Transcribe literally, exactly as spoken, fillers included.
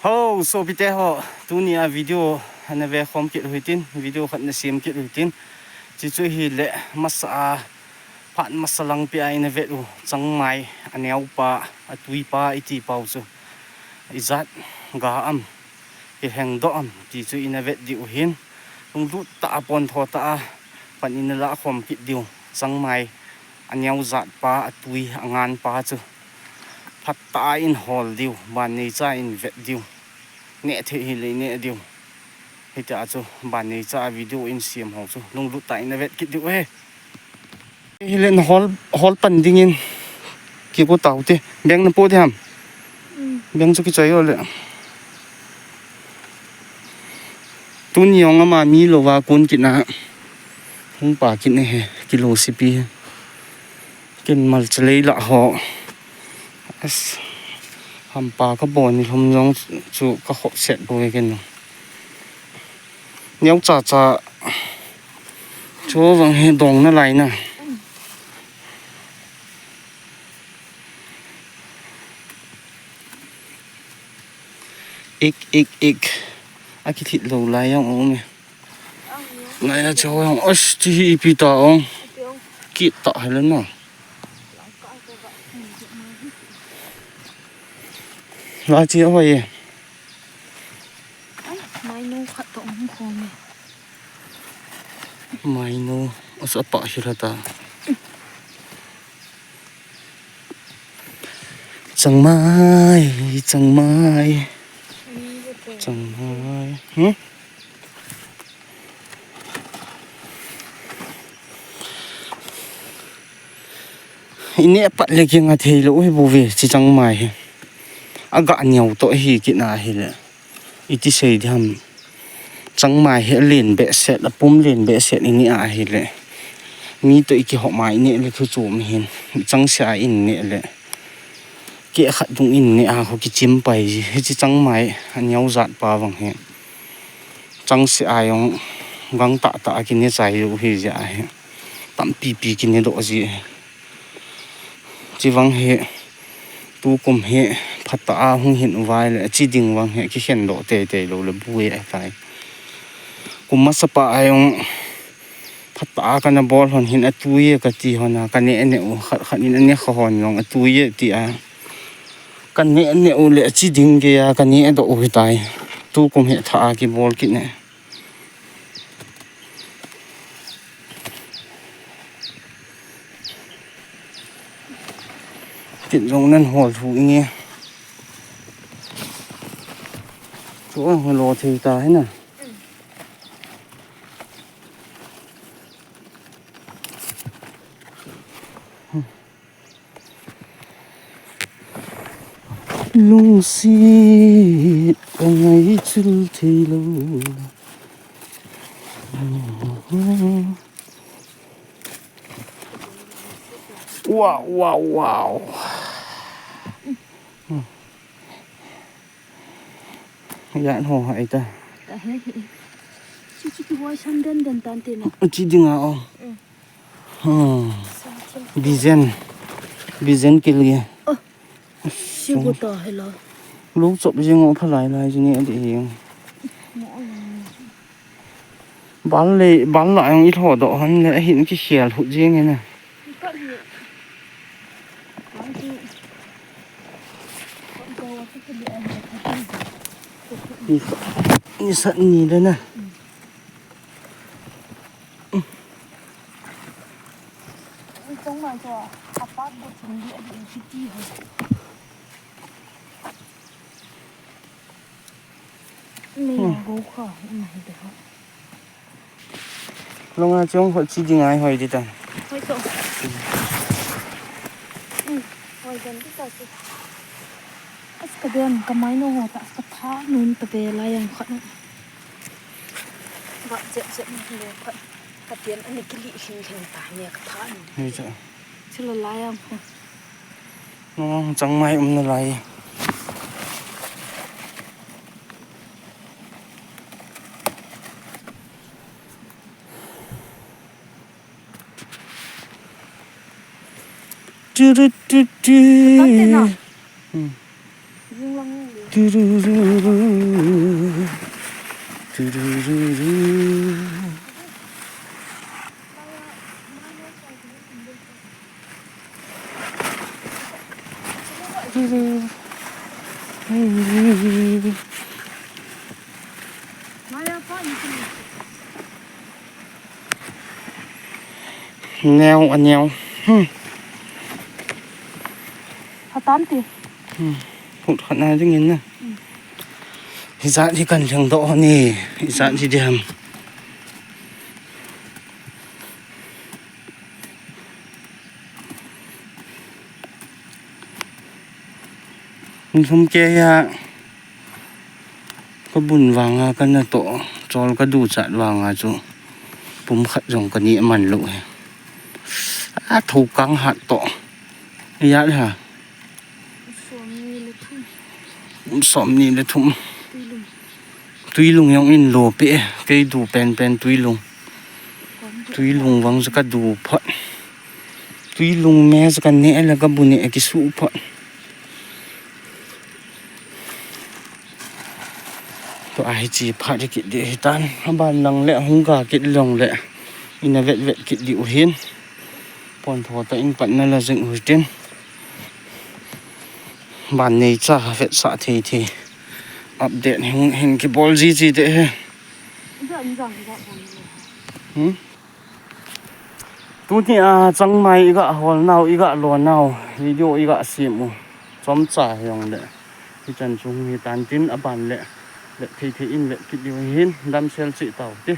Ho, sopite ho, tunia video ana vekhom kit u hitin, video khat ana sem kit u hitin. Chuchu hile masa a, phat masa langpi a ina vet u changmai, aneopa, atuipa, itipau chu ijat ga am, kilhengdoh am ti chu ina vet diu hin. Lunglut tah a, pontho tah a pan ina lakhom kit diu. Changmai, aneo jatpa, atui, anganpa chu phatah a in hol diu, banneicha in vet diu. Neh thei hile neh diu. Hitia chu banneicha a video in sem ho chu lunglut tah in ina vet kit diu ahi. Hile na hol, hol pan dingin kigo taute. Beng napo ding ham? Beng chu kichoi o le. Tuni jong ama mi louva kon kit na. Hung pa kit na hi, kilo sipi. Ken malcha lei lah ho. Hampa kabon ni lhum jong chu kakhop set bou ve ken. Neocha cha. Chu vang hi dong nalai na. Ik, ik, ik. Akithit lou lai jong um e. Nai a chu jong, as, chi hi ipi ta ong. Kit ta hile na. Lai chi ahoi e. Mainu khat toh um khom e. Mainu, as, apa hi la ta. Changmai, changmai. Changmai. Hmm? Ine pat le kinga thei lou hi bou ve, chi changmai hi. Aga neo toh hi kit na hile. Iti sei ding ham. Changmai hi alen behseh, apum len behseh ine ahile. Mi toh ikihop ma ine le thu chom hin. Changseh a ine le. Keh khat dung ine a ho kichim pai ji. Hichi changmai aneo jatpa vang hi. Changseh a jong gangtah tah a kine chai u hi jeh ahi. Tampi pi kine doh ji. Chi vang hi, tukum hi, phatah a hung hin uva ahile, chi ding vang hi, kikhen doh teitei lou le bu e ahitai. Kum masa pa a jong, phatah a kana bol hon hin atui e kati hon a, kaneh neh u, khat khat in aneh kha hon jong atui e ti a. Kaneh neh u le chi ding gei a, kaneh doh u hitai. Tukum hi thah a kibol kit ne. Tin jong nan hol thu inge. Chu ang lo thei ta hi na. Lungset ka ngaichil thei lou. Wow, wow, wow. Yan ho hai ta. Chi chi ki wai san den den tan te na. Chi ding a o. Hmm. Bijen. Bijen kil ge. Oh. Sibu ta hela. Lu chop jing o phalai lai jing e di jing. Bal le, bal la jong i lhodoh hon le, ahin kikhel hut jing e na. Ni sa, ni sa ni le na. Longa chong ho chi ding ai hoi di ta. Hoi to. Hoi dan di ta si. As ka den ka mai no ho ta ka tha nun ta be la yang khat. Ba jep jep ni le khat. Ka tian ani kili hing hing ta ne ka tha nun. Hei cha. Chila la yang khat. Nung changmai um nalai. Tu, tu, tu, tu. Kan te na. Hmm. Yung lang yung. Turururu. Turururu. Turururu. Neo, a neo. Hmm. Hatan ti. Hmm. Phut khat na ding in na. Hmm. Hijat hi kan lheng doh ni. Hijat hi diam. Lhum ke ya. Ka bun vanga ka na toh, chol ka du chat vanga chu pum khat jong ka ni man lo he. A tho kang hat toh. Ya ha. Som ni le thum. Som ni le thum. Tuilung. Tuilung jong in lo pe, kei du pen pen tuilung. Tuilung vang chu ka du phot. Tuilung me chu ka ne le ka bu ne kisu phot. Tua hiche phat kit ding hitan, aban lang le hung ga kit long le ina vet vet kit diu hin. Pon tho ta in pat na la jing u hitin. Ban nei cha vetsah thei thei. Update hin, hin kibol ji ji de he. Hmm? Tunia changmai iga hol nau, iga lo nau, video iga sem u. Chomcha jong le. Hichan chung hitan tin aban le. Vet thei thei in vet kit diu hin, damsel chi tau ti.